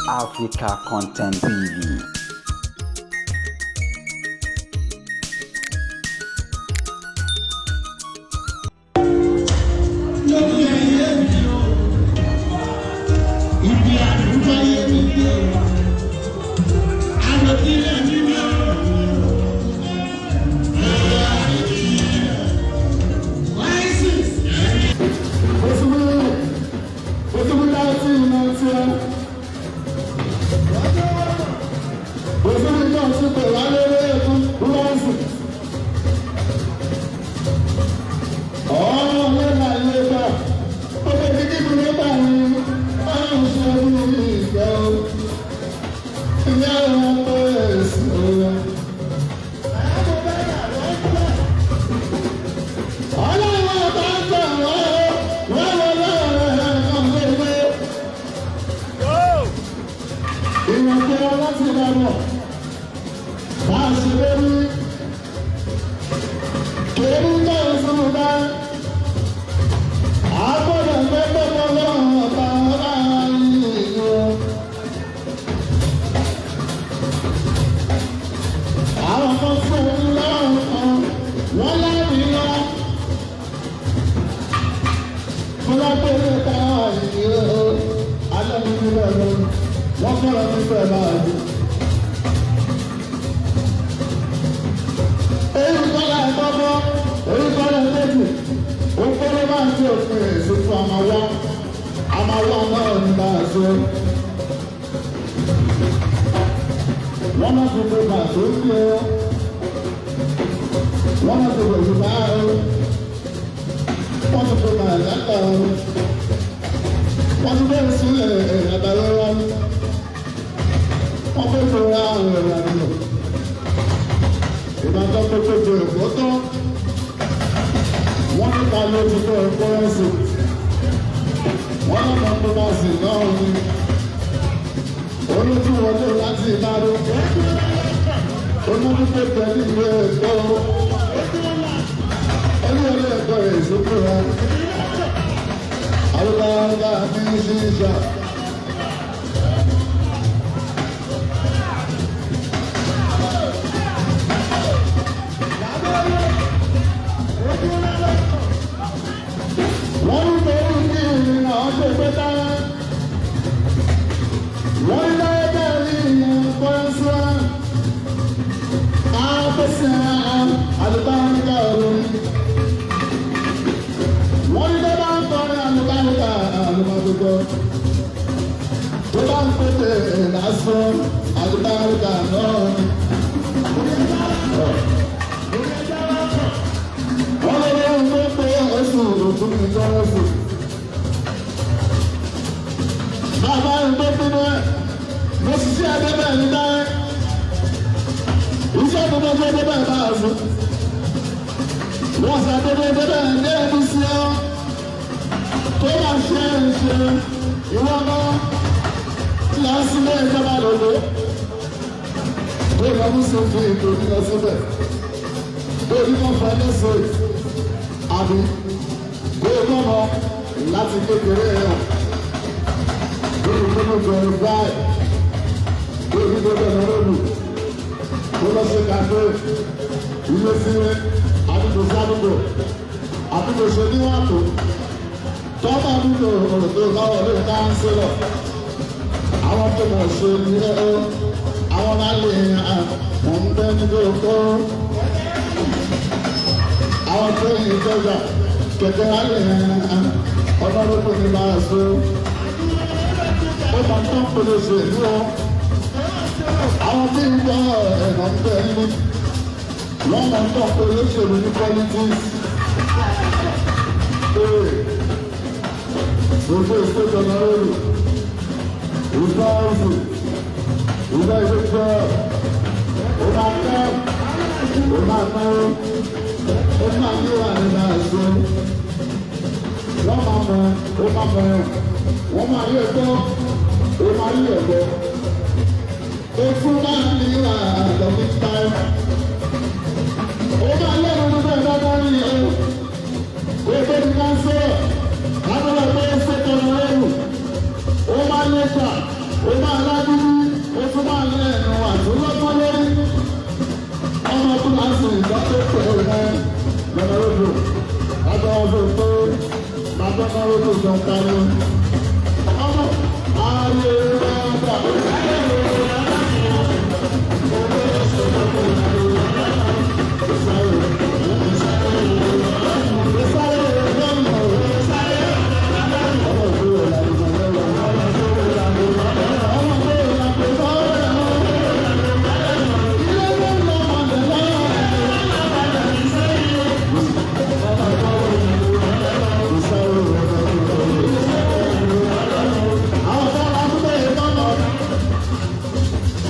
Africa Content TV. Lórí ayé mi o, ibi àdúgbò ayé mi dé o, àròjinlẹ̀ mi ni o. Ọlọ́run bá ń tẹ̀ wọ́n wọ́n wọ́n lọ́rùn ẹ̀ ìrìnàjò láti ìbàdàn bá a ṣe lórí kèérí náà fún un bá a gbọ́dọ̀ gbẹ́gbẹ́ lọ́wọ́ ọ̀tá láàrin o. Àwọn kan fún un lọ́rùn kan wọ́n láàrin lọ. Fúlápẹ̀lẹ̀ táwọn yìí o, alẹ́ mi nílẹ̀ lọ́rùn wọ́n fọ́nà ní bẹ́ẹ̀ máa dùn. Èyí kọ́lá ẹ̀kọ́kọ́, èyí kọ́lá ẹ̀kọ́jù, ó kọ́lá máa ń tí òfin èso fún àmàwá, àmàwá náà ní máa so. Wọ́n máa fi pé màá tó ń gbé o, wọ́n máa fi pèsè máa o, wọ́n ti fi màá lápá o, wọ́n ti bẹ́ẹ̀ sílẹ̀ àtàlọ́wọ́ wọ́n fẹ́ fẹ́ ra àwọn ẹ̀rọ àdúgbò. Ìbátan tó tó tó ẹ̀kọ́ tán. Wọ́n ní ta ló ti fẹ́ ẹ̀kọ́ ẹ̀sìn. Wọ́n lọ́mọ tó bá sì náà ni. Olójú wọlé láti Ìbàdàn. Olójú tó tẹ̀lé ìwé ẹ̀kọ́. Olúwọlé ẹ̀kọ́ èso fún wa. Àlùbáńgá ní ṣíṣà. Wọ́n ní torí kí ìrìnà ṣe pé táyà. Wọ́n ní láyé bẹ́ẹ̀ ní ìyẹn pọ́ńsá. Àpèsè àlùbáríkà orin. Wọ́n ní tó bá ń kọrin àlùbáríkà àlùmọ̀gbogbo. Tó bá ń pété lásán àlùbáríkà náà ni. Wọ́n lè lóhun tó pé oṣù òtún mi tọ́rọ sí. Bàbá ń tó pinnu ẹ̀, mo sì sí adébẹ̀ ní dáhẹ́. Iṣẹ́ tó bá fẹ́ débẹ̀ bá a sùn. Wọ́n sì adébẹ̀ débẹ̀ ní ẹni sí ọ́. Tó bá ṣe é ṣe ìwọ náà tí a ń sílé ìjọba lòdò. Tó lọ mú sí fún ìtò nílọ síbẹ̀. Tó ní kọ́ fẹ́ lẹ́sẹ̀ àbí kó o mọ̀mọ́ láti kékeré ẹ̀ lórí tó ló bẹ̀rù báyìí lórí tó bẹ̀rù lóru tó lọ sí kàfé ilé sílé àdúgbò sádùgbò àdúgbò ṣe níwàtò tọ́mọ àdúgbò òròdó lọ́wọ́ lórí káńsílọ̀ àwọn tó mọ̀ ṣe ní ẹ́ àwọn náà lè hàn ń bẹ́ níbi òkú àwọn tó yìn ìjọba kẹ̀kẹ́ alẹ́ ọlọ́run ní máa so ó máa tó ń pèlè ṣèlú ọ àwọn tí ń gbọ́ ẹ̀nà ń bẹ nínú wọ́n máa tó ń pèlè ṣèlú ní politics ee gbogbo ìṣèjọba lórí ìgbà ọ̀sùn ìgbà ìṣèjọba ó máa tẹ́ ó máa tẹ́ ó máa ní wà nínú àìsàn wọ́n máa mọ ó máa mọ wọ́n máa yí ẹ̀gbọ́ ó máa yí ẹ̀gbọ́ ojú máa ní wà lọ́mí táì ó máa lẹ́nu nígbà dáadáa ní ẹ̀ ó tó ní káńsọ̀ lábẹ́rẹ́ pé ó ṣètò ọ̀nà ẹ̀rù ó máa lẹ́tà Ó máa lágídí, ó tún máa lẹ́nu àtúnlọ́gbọ́n lórí. Ọmọ tó máa ń sìn ìgbà tó pè é rẹ lọ́nà lójú. Lágbà wọn fún pé bàbá náà lójú jọ ń parí. Ọmọ ayé rẹ̀ gbà.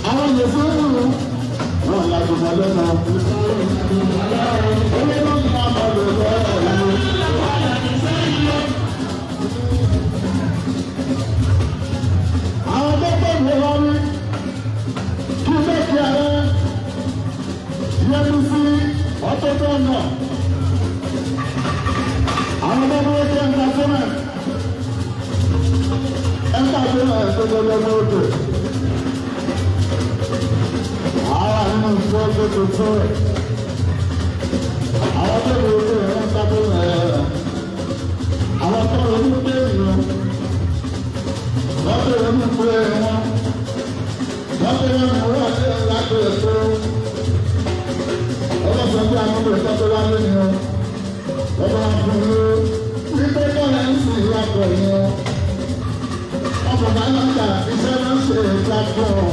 Àwọn yẹn fún un wọn làgùnmọ̀ lọ́nà. Àwọn tó bọ̀ wọ́n wá wí kí lókè ààrẹ yẹnu sí ọ̀tọ̀tọ̀ ọ̀nà. Àwọn tó bọ̀ wọ́n entertainment entertainment tó lọ́wọ́ lókè. Ara nínú ìfọ́ tuntun rẹ̀. Àwọn tó lè wọlé ẹ̀rọ ń sábẹ́ ẹ̀. Àwọn tó lè ní pé ìran. Wọ́n tó lè ní pé wọn. Wọ́n tó lè ní wọ́n ṣe láti ẹ̀tọ́. Ọlọ́sọ̀ bí àwọn ọmọ ìtọ́ tó wá lónìí o. Wọ́n bá fún un lé. Wípé bọ́ọ̀lù ń sìn ìyàpọ̀ yẹn. Ọkọ̀ bá ń ta iṣẹ́ máa ń ṣe platform.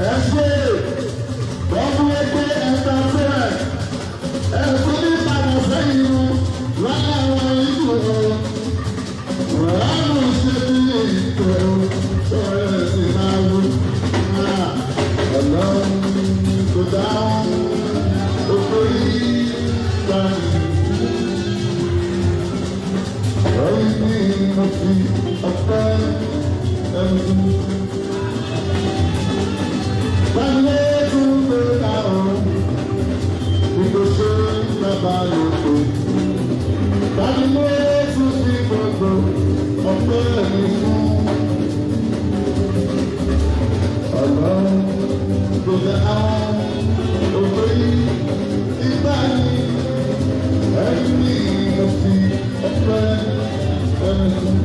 Ẹ ṣe WAK Entertainment. Ẹ tún ní padà sẹ́yìn o láyé àwọn ikú o. Ránù ṣe bí ìtẹ̀ o, ọ̀rẹ́ sì máa wú. Ọlọ́run kò dáhùn, òkú yìí gbà mí. Ẹ̀yin ni mo fi ọpẹ́ ẹnu. Báyé tún gbé ta o, bí kò ṣe bàbá lóko. Báyé tún fi gbogbo ọpẹ́ mi fún. Ọlọ́run kò dá àwọn òkè ìgbà yìí. Ẹ̀yin ni mo fi ọpẹ́ ẹnu fún.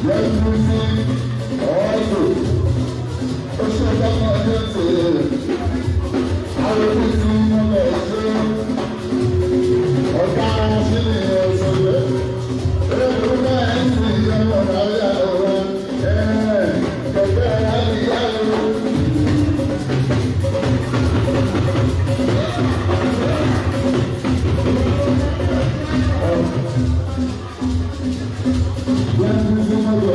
Lẹ́gbẹ̀ẹ́sì ọ̀ọ́dù. Ó ṣe ọjọ́ ọjọ́ tèèrè. Àwọn ojú ti mú ẹ̀ ṣe. Ọ̀gá sílẹ̀ ọ̀sọ̀rọ̀. Ẹ̀rọ náà ń sì yọ̀wọ̀ láyà ọ̀rọ̀. Kẹ̀kẹ́ àríyá ló. Lẹ́gbẹ̀ẹ́sì mọ́tò.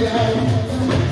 Yeah.